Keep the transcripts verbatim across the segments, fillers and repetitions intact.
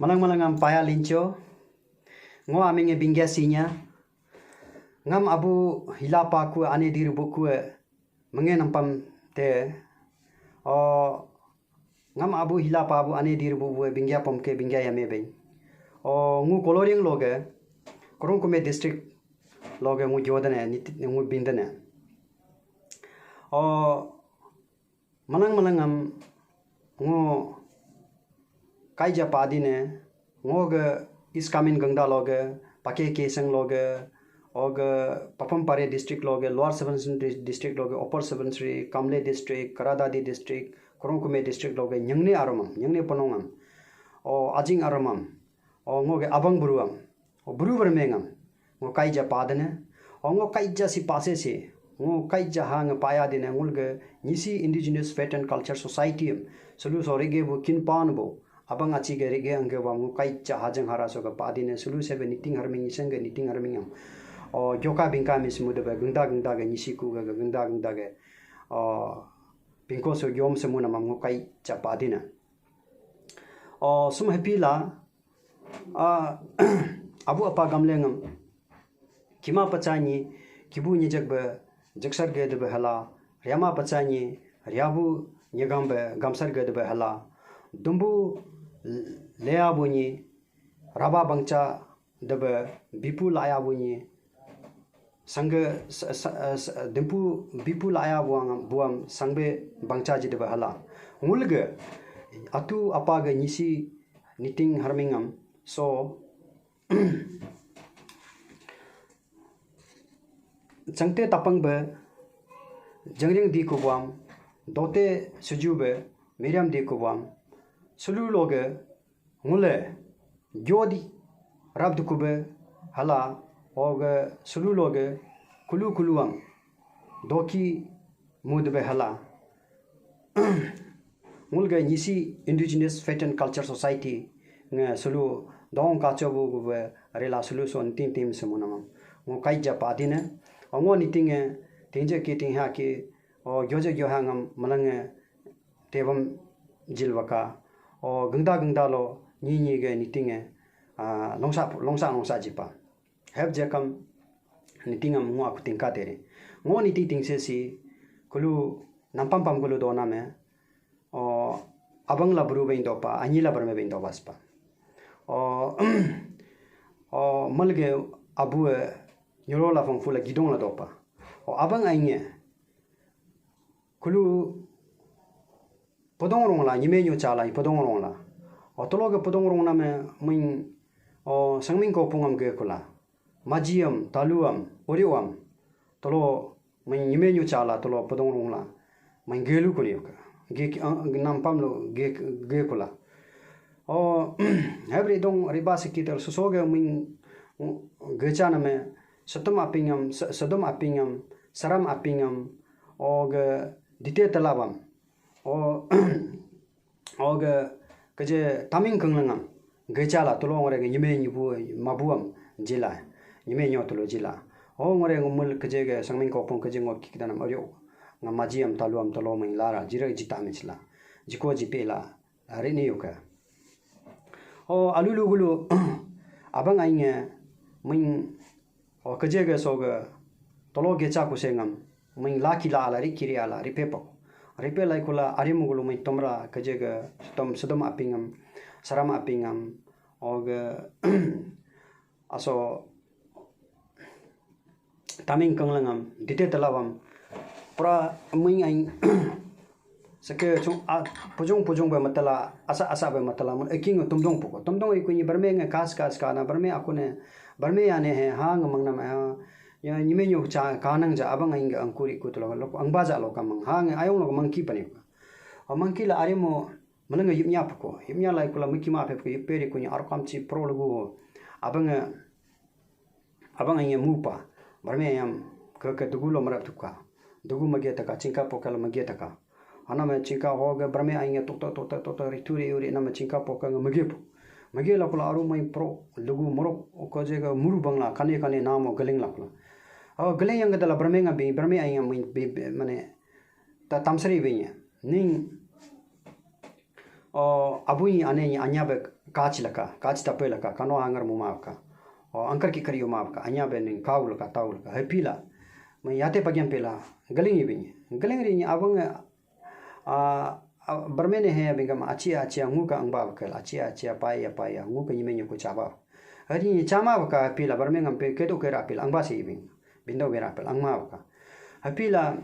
Malang malang am paya lincho. Ngo amenge bingya sinya. Ngam abu hilapa ku ane diri buku menge nampam te. O ngam abu hilapa abu ane diri bu bingya pom ke bingya yame ben. O ngu Koloriang loge, Kurung Kumey district loge ngu jodane, ngu bindane. O malang malang am ngo kaija padine, ngo ge East Kameng gangda loge, Pakke Kessang loge, oge Papum Pare district loge, Lower Subansiri district loge, Upper Subansiri, Kamle district, Kra Daadi district, Kurung Kumey district loge, nyangne aromam, nyangne ponongam, o ajing aromam, o ngo ge abang buruam, o buru bermengam, ngo kaija padene, o ngo kaija si pase si, ngo kaija ha nge paya dine ngul ge Nyishi Indigenous Faith and Culture Society am, sulu so rege bu kinpan bu, abang achi ge rege angge wa ngo kaija hajang hara so ge padine sulu sebe niting harming iseng ge niting harming am. O joka bingka mi semu debe gengda gengda ge Nyishi ku ge gengda gengda ge, o bingko so yom semu nama ngo kaija padine. O sum happy la, a abu apa gamle ngam. Kima pacha nyi, kibu nyijak be jaksar ge debe hala, riama pacha nyi, riabu nyigam be gamsar ge debe hala, dumbu lea bu nyi, raba bangcha debe bipu laya bu nyi, sangge, sa- sa- sa- dimpu bipu laya buang buam sangbe bangcha ji debe hala. Ngulge, atu apa ge Nyishi niting harmingam, so, Changte tapang be, jangreng di kubuam, dote suju be, miriam di kubuam, sulu loge, ngule, jodi, rab dukube, hala, oge, sulu loge, kulu kuluam, doki, mudbe hala. Ngulge Nyishi Indigenous Faith and Culture Society nge sulu dong kacho bu gube rela sulu so nting tim semunamam. Ngo kaija padine. O ngo nitinge tingje ki tingha ki, o gyoje gyoha ngam malange tebam jilwaka. O gengda gengda lo nyi nyi ge nitinge, ah, longsa longsa longsa jipa. Heb jakam niting am ngo aku tingka tere. Ngo niting tingse si kulu nampam pam kulu dona me. O abang la bru beng dopa, anyi la berme beng dopa spa. O o malge abu e nyuro la fong fula gidong la dopa. O abang ainge kulu podong rong la, nyime nyu cha la, podong rong la. O tolo ke podong rong na me ming, o sangming ko pungam ge kula. Majiam, taluam, uriuam. Tolo ming nyime nyu cha la, tolo podong rong la. Ming gelu kuni ka. Ge, ah, nampam lo ge, ge kula. O hebri dong riba sekitar susoge ming gecha na me setum apingam, se- sedum apingam, saram apingam, o ge dite telabam. O o ge keje taming kenglengam gecha la tolo ngore ge nyime nyibu mabuam jila. Nyime nyo tolo jila. O ngore ngumul keje ge sangming kopong keje ngo kikdanam aryo. Nga majiam taluam tolo ming lara jira jita me chila. Jiko jipe la. Ari ni yuka. O alulu gulu abang ainge ming o keje ge so ge tolo gecha kusengam ming laki la ala ri kiri ala ripe pako. Ripe lai kula arimu gulu ming tomra keje ge tom sedom apingam saram apingam o ge aso taming kanglangam dite telawam pura ming aing seke chung a pujung pujung be matala asa asa be matala mun eking tumdong puko tumdong iku ni berme nge kas kas kana berme aku ne berme ya ne he ha ngemang nama ha ya nyime nyu cha kanang ja abang aing angkuri ku telo lok angba ja lo kamang ha nge ayong lo mangki pani ko mangki la arimo melenge yipnya puko yipnya lai kula miki ma pe puko yiperi ku ni arkam chi pro lugu abang abang aing mupa berme ayam ke ke dugu lo merap tuka dugu mage taka chingka poka lo mage taka Aname chingka hoge berme ainge tok tok tok tok tok tok ritu ri uri name chingka poka nge mege po. Mege la kula aru mai pro lugu morok ko je ga muru bangla kane kane namo galing la kula. Oh galing yang gadala berme nga bi berme ainge mai bi bi- mane ta tamsari bi nya. Ning O, abui ane ni anya be kachi laka, kachi tape laka, kano hangar muma ka. O, angkar ki kari uma ka, anya be ning kau laka, tau laka, hepila. Mai yate pagiam pela, galing ibing. Galing ri ni abang, a, a, bermene he bingam achi achi ngu ka angba kel, achi achi pai ya pai ya, ngu ka nyime nyoku chaba. Hari ni chama ka pila, bermengam pe kedo kera pila, angba si ibing. Bindo bera pila, angma ka. Hepila,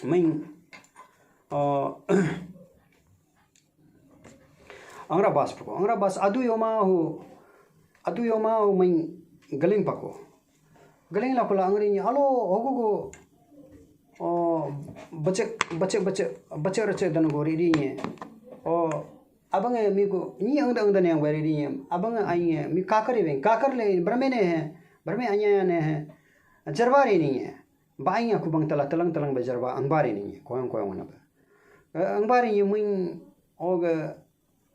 main, o, angra bas pako. Angra bas adu yoma hu, adu yoma hu main galing pako. Galing la kula angri ni alo hogu go, o, bacek, bacek, bacek, bacek recek dan go riri ni. O, abang e mi ko, ni angda angda ni ang beri ni. Abang e ai ni, mi kakar ibing, kakar le, bermene he, berme anya ne he. Jarwari ni. Ba ai ni aku bang tala telang telang ba jarwa angbari ni, koyong koyong na ba. Eh, angbari ni main, oga,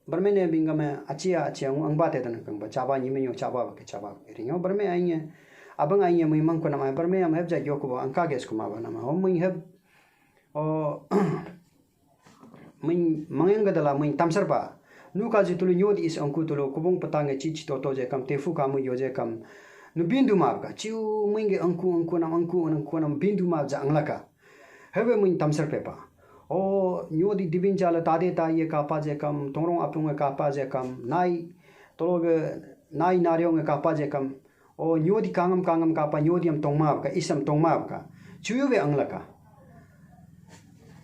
bermene bingame achia, achia, ngu angba te dan kang ba, chaba ni menyo, chaba ba ke, chaba ba ke. Ringo berme ai ni, abang ai ni main mangko nama, berme am hebja gyo ko ba, angka ges kuma ba nama. Ho main heb, o, main mangeng ga dala main tamsar ba. Nu ka ji tulu nyodi is angku tulu, kubung petang e chi chi toto je kam, tefu kamu yo je kam. Nu bindu mab ka, chiu main ge angku, angku nam, angku, angku nam bindu mab ja anglaka. Hebe main tamsar pepa. O, nyodi dibin jala tade ta ye kapa je kam, tongrong apung e kapa je kam, nai, tolo ge, nai nariong e kapa je kam. O, nyodi kangam kangam kapa, nyodi am tongma ka, isam tongma ka. Chuyu be anglaka.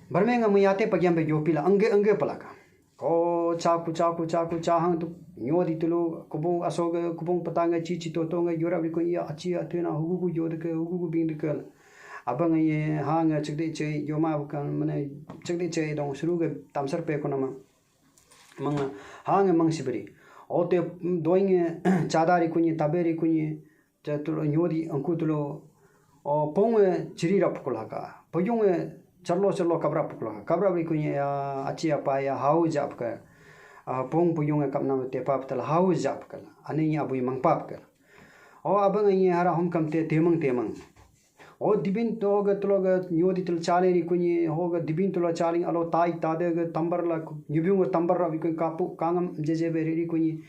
Barme nga muyate pagiam be yopi la, angge, angge palaka. Ko, chaku, chaku, chaku, chahang tu, nyodi tulu, kubung asoge, kubung patange, chichi totonge, yorap liko iya, achi atena, hugugu yodeke, hugugu bingdeke. Abang ye, hang, chikde che, yoma bukan, mane, chikde che, dong, suruge, tamsar pe konama. Mang, hang, mang sibri. Ote, doinge, chadari kunye, taberi kunye, te tulo nyodi angku tulo, o, pong, eh, chiri rap pukul haka. Puyung, eh, charlo charlo kabra pukul haka. Kabra beri kunye ya, achi apa ya, hau jap ke. Ah, pong puyung, eh, kapnam te pap tala hau jap ke. Ane ni abui mangpap ke. O, abang ni hara hom kam te temang temang. O, dibin to ga tulo ga nyodi tul chale ri kunye, ho ga dibin tulo chale alo tai tade ga tambar la ku-, nyubiung ga tambar ra bikun kapu kangam jeje be ri kunye.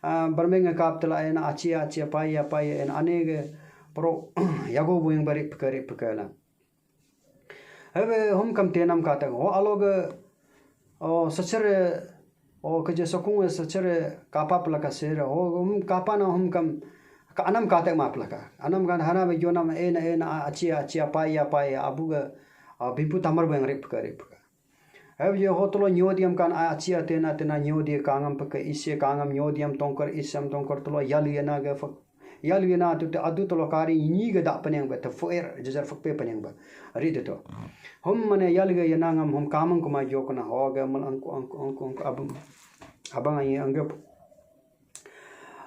Ah, barmeng kap tela ena achi achi pai ya pai ena ane ge pro yago buing bari pekari pekala. Hebe hom kam tenam kata ho alo ge, o, sachere, o, keje sokung sachere kapa pelaka sere ho hom kapa na hom kam ka anam kata ma pelaka. Anam kan hana be jonam ena ena achi achi pai ya pai abu ge, a, bimpu tamar buing rip pekari peka. Hebe je ho tolo nyodiam kan a achi a tena tena nyodi kangam peke isi kangam nyodiam tongkar isam tongkar tolo yali ena ge fak, yali ena tu te adu tolo kari ni ge da peneng be te foer jejar fakpe peneng be. Ri de to. Hom mane yali ge ena ngam hom kamang kuma jo kena ho ge mal angku angku angku angku abang. Abang ai angge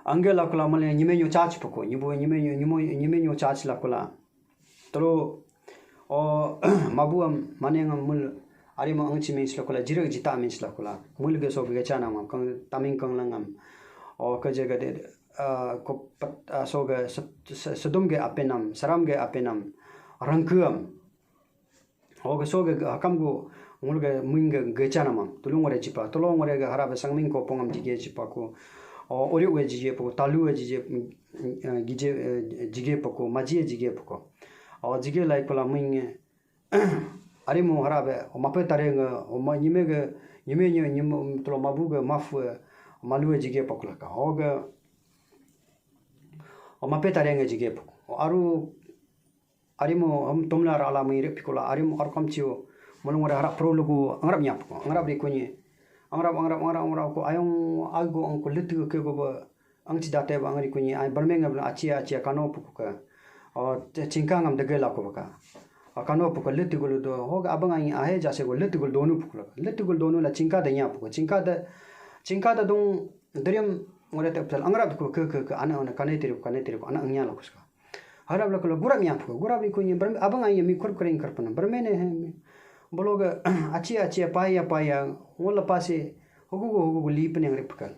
angge la kula male nyime nyo chach poko nyibo nyime nyo nyimo nyime nyo chach la kula. Telo, o, mabu am, mane ngam mul, ari mo angchi min sila kula, jirek jita min sila kula. Mul ge so ge chana ngam, kang, taming kang lang ngam. O, ke je ge de, ah, ko pat, ah, so ge se-, se-, sedum ge apenam, saram ge apenam, rangke am. O, ge so ge hakam gu, mul ge ming ge, ge chana mang. Tulung ore jipa, tulung ore ge hara be sangming ko pongam jige jipa ko. O, ori we jige po, talu we jige, mm, eh, gije, eh, jige poko, majie jige poko. O, jige lai kula ming, eh, ari mo hara be, o, mape tare nge, o, ma, nyime ge, nyime nye, nyime, um, telo mabu ge, mafu, eh, malu, eh, jige poko laka. O, ge, o, mape tare nge jige poko. O, aru, ari mo, um, tomla rala mui rep piko la, ari mo, arkam chio, mulung ore hara pro lugu, angrap nyap ko, angrap ri kunye, angrap, angrap, angrap, angrap ko, ayong, ago, ang ko, letu ke go ba, Ang ci date ba ang ri kunyi ai barmeng ngam achi achi kano puku ka. O, te-, chingka ngam dege la ko baka. O, kano puku le tigul do, ho ga abang ai ahe jase go le tigul donu puku la. Le tigul donu la chingka da nya puku. Chingka da, chingka da dong deriam ngore te psal angrap ko ke, ke, ke, ana, ana, kane tiri, kane tiri, ana angnya la kuska. Harap la ko la gurap nya puku. Gurap ri kunyi barm-, abang ai mi kur kering kar pana. Barmene he mi. Bolo ga achi achi paya paya, ngol la pasi, hugu go, hugu go li peneng ri pekal.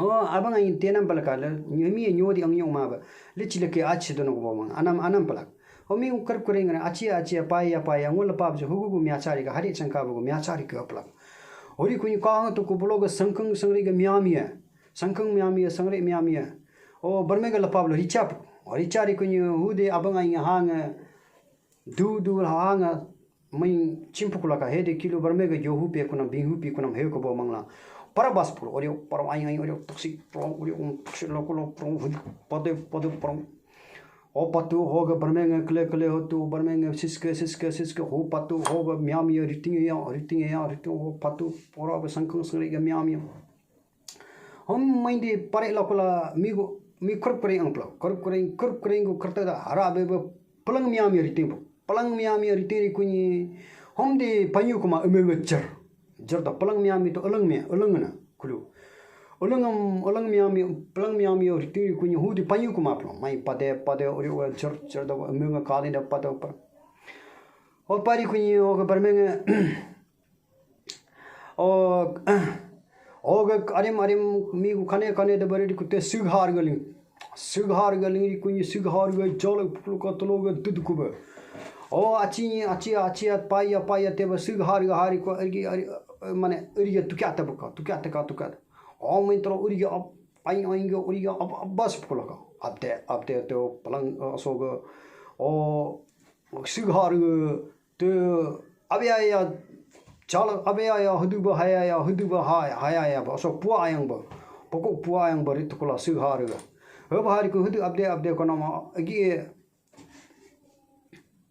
O, abang ain tenam palaka le, nyemi nyodi ang nyong ma ba. Le chile ke achi dono go bawang. Anam, anam palak. O mi ukar kuring na achi, achi, paya, paya, ngol pap je hugu gu miachari ka, hari changka bu gu miachari ka palak. Hori kunyi kahang tu kubulo ga sangkang sangri ga miamia. Sangkang miamia, sangri miamia. O, barme ga lapab lo richap. O, richari kunyi hude abang ai hang, du du hang, main chimpukulaka hede kilo barme ga yohu pe kunam, binghu pe kunam, he ko bo mangla. Para bas pur, ori para ai ai, ori taksi pro, ori um taksi lo kulo pro, pade pade pro. O patu hoga barmenge kle kle hotu, barmenge siske siske siske ho patu hoga miam ya riting ya, riting ya, riting ho patu pora ba sangkang sangri ga miam ya. Hom main di pare la kula migu mi kurp kering angplo, kurp kering, kurp kering gu kerta da hara be be pelang miam ya riting bo. Pelang miam ya riting ri kunyi. Hom di panyu kuma emenge jer. Jer da pelang miam itu eleng mi, eleng na kulu. Eleng am, eleng miam ya, pelang miam ya riting ri kunyi hu di panyu kuma plo. Mai pade pade ori ori jer jer da emenge kali da pade pa. O pari kunyi o ke barmenge. O, o ga arim arim mi gu kane kane da bari di kute sighar ga ling. Sighar ga ling ri kunyi sighar ga jol puklu ka tolo ga dud kuba. O achi achi achi at paya paya te ba sighar ga hari ko ergi ari, mane eri ga tukya ta buka tukya ta ka tukya. O main tro eri ga ap ai ai ga eri ga ap ap bas puklu ka. Abde abde te o palang, eh, so ga. O sighar ga te abia ya, chala abia ya, hudu ba haya ya, hudu ba haya, haya ya ba, so pua ayang ba, pokok pua ayang ba rit kula su hari ba. Heba hari ku hudu abde abde ko nama agi,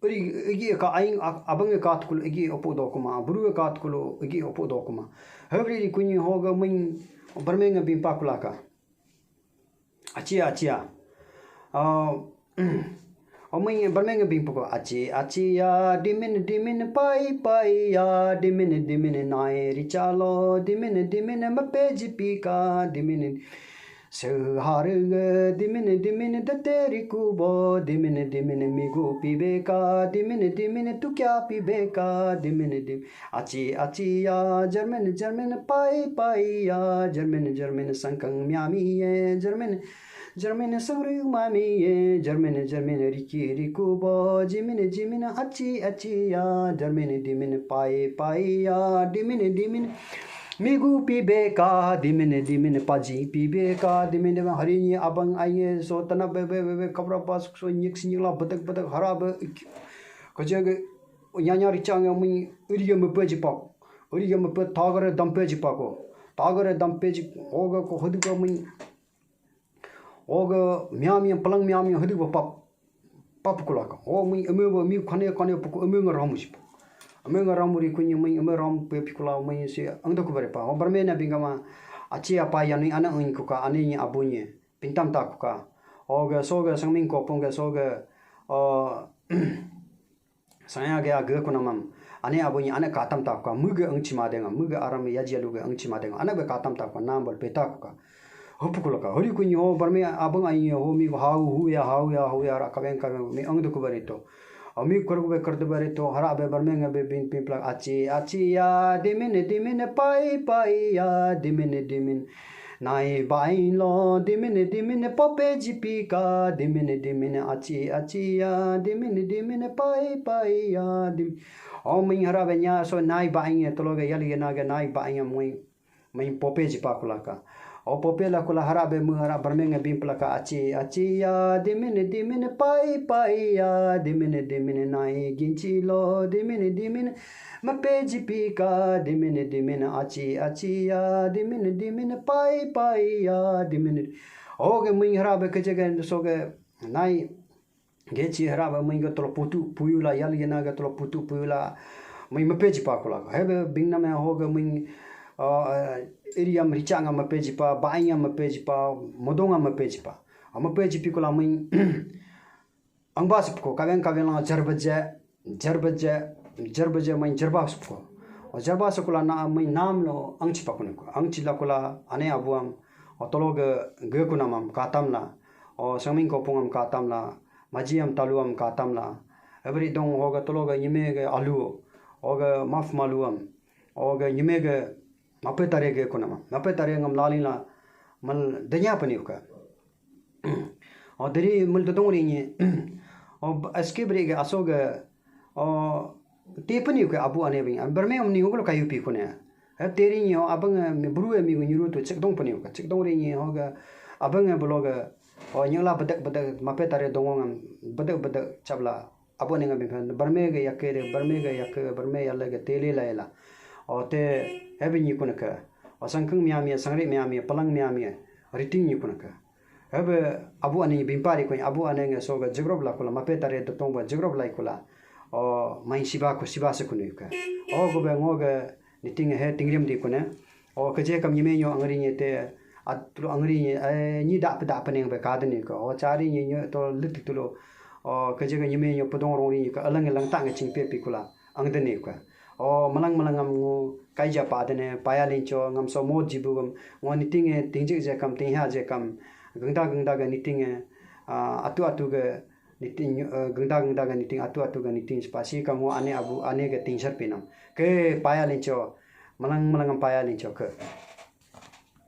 agi, agi ka ayang, abang ka tukul agi opo do kuma, buru ka tukul agi opo do kuma. Hebri ri kunyi hoga main barmenge bimpa kulaka. Achia, achia. Ah, omai barmenge bing poko. Achi, achi ya, dimin, dimin, pai, pai ya, dimin, dimin, nai, richalo, dimin, dimin, mape jipika, dimin, sehar ge, dimin, dimin, dateri kubo, dimin, dimin, migu pibeka, dimin, dimin, tukya pibeka, dimin, dim, Achi, achi ya, German, German, pai, pai ya, German, German, sangkang miami ye, German, German, sangru mami ye, German, German, riki, riku bo, jimin, jimin, achi, achi ya, German, dimin, pai, pai ya, dimin, dimin, migu pibe ka, dimin, dimin, paji pibe ka, dimin, dimin, hari ni abang aye, so tanah be, be, be, be, kabra pas, so nyik, nyik la, betek, betek, hara be, kerja ke, nyanya richang yang mui iri yang mepe jipak. Iri yang mepe tagar dampe jipak ko. Tagar dampe ji hoga ko hodu ka mui. Hoga miam yang pelang miam yang hodu ba pap. Pap kula ka. Ho mui eme ba mi kane kane puku eme nga ramu jipak. Eme nga ramu ri kunyi mui eme ram pe pikula mui si angda ku bare pa. Ho barme na bingama achi apa yang ni anak ngin kuka ane ni abunye. Pintam ta kuka. Hoga soga sangming kopung ga soga. Oh, Saya ge age kunamam. Ane abu ni ane katam ta ka. Muge angchi madeng, muge aram yaji alu ge angchi madeng. Ane be katam ta ka. Nam bol peta ka. Hopu kula ka. Hori kunyi ho barme abang ai ho mi hau hu ya hau ya hau ya ra kabeng kabeng mi ang du ku barito. Ami kuruk be kurdu barito hara be barme nge be bin pin plak achi achi ya dimin dimin pai pai ya dimin dimin. Nai bain lo, dimini dimini pope jipika, dimini dimini achi achi ya, dimini dimini pai pai ya, dim. O ming hara be nya so nai bain ya tologe yali na ge nai bain ya mui, mui pope jipa kulaka. O pope la kula hara be mu hara barmenge bim plaka achi achi ya, dimini dimini pai pai ya, dimini dimini nai ginchi lo, dimini dimini Mape jipika, dimini dimini achi achi ya, dimini dimini pai pai ya, dimini. Oge mui hara be keje ge so ge nai. Gechi hara be mui ge tolo putu puyula yal ge na ge tolo putu puyula. Mui mape jipa kula. Hebe bing na me ho ge mui, ah, iriam richanga mape jipa, bainga mape jipa, modonga mape jipa. Mape jipi kula mui Angba sepko, kaweng kaweng lang jerbeje, jerbeje, jerbeje main jerba sepko. O jerba sekula na main nam lo angchi pakune ko. Angchi la kula ane abuam, o tolo ge ge kunamam katam la, o sangming kopungam katam la, majiam taluam katam la. Ebri dong hoga tolo ge nyime ge alu, o ge maf maluam, o ge nyime ge Mape tare ge kunama. Mape tare ngam laling la mal denya pani uka. O deri mal dodong ri ni. O escape ri ge aso ge. O te pani uka abu ane bing. Berme om ni uglo kayu pi kune. He teri nyi ho abang mi bru mi gu nyuru tu chikdong pani ka. Chikdong ri nyi ho ga abang belo ga, o nyala bedak bedak mape tare dongong am bedak bedak chapla abu ane ngam bimpan barme ga yakke de, barme ga yakke, barme yale ga tele la yala. O te hebe nyi kuna ka. O sangkang miami, sangri miami, palang miami, riting nyi kuna ka. Hebe abu ane bimpa ri kuny, abu ane nge so ga jigrop la kula, mape tare dotong ba jigrop la kula. O main siba ku siba se kunu ka. O go be ngo ga niting he tingrem di kune. O keje kam nyime nyo angri nye te, at tulo angri nye, eh, nyi da pe da peneng be ka de ni ko. O chari nye nyo to lit tulo. O keje ka nyime nyo pedong rong ri nyi ka alang alang ta nge chingpe pi kula. Ang de ni ko. O malang malang ngam ngu kaija pa de ne, paya lincho, ngam so mod jibu gam, ngo niting he tingjik je kam, tingha je kam, gengda gengda ga niting he, ah, atu atu ga niting, eh, gengda gengda ga niting, atu atu ga niting, sipasi kam ngo ane abu, ane ga tingsar pinam. Ke paya lincho, malang malang ngam paya lincho ke.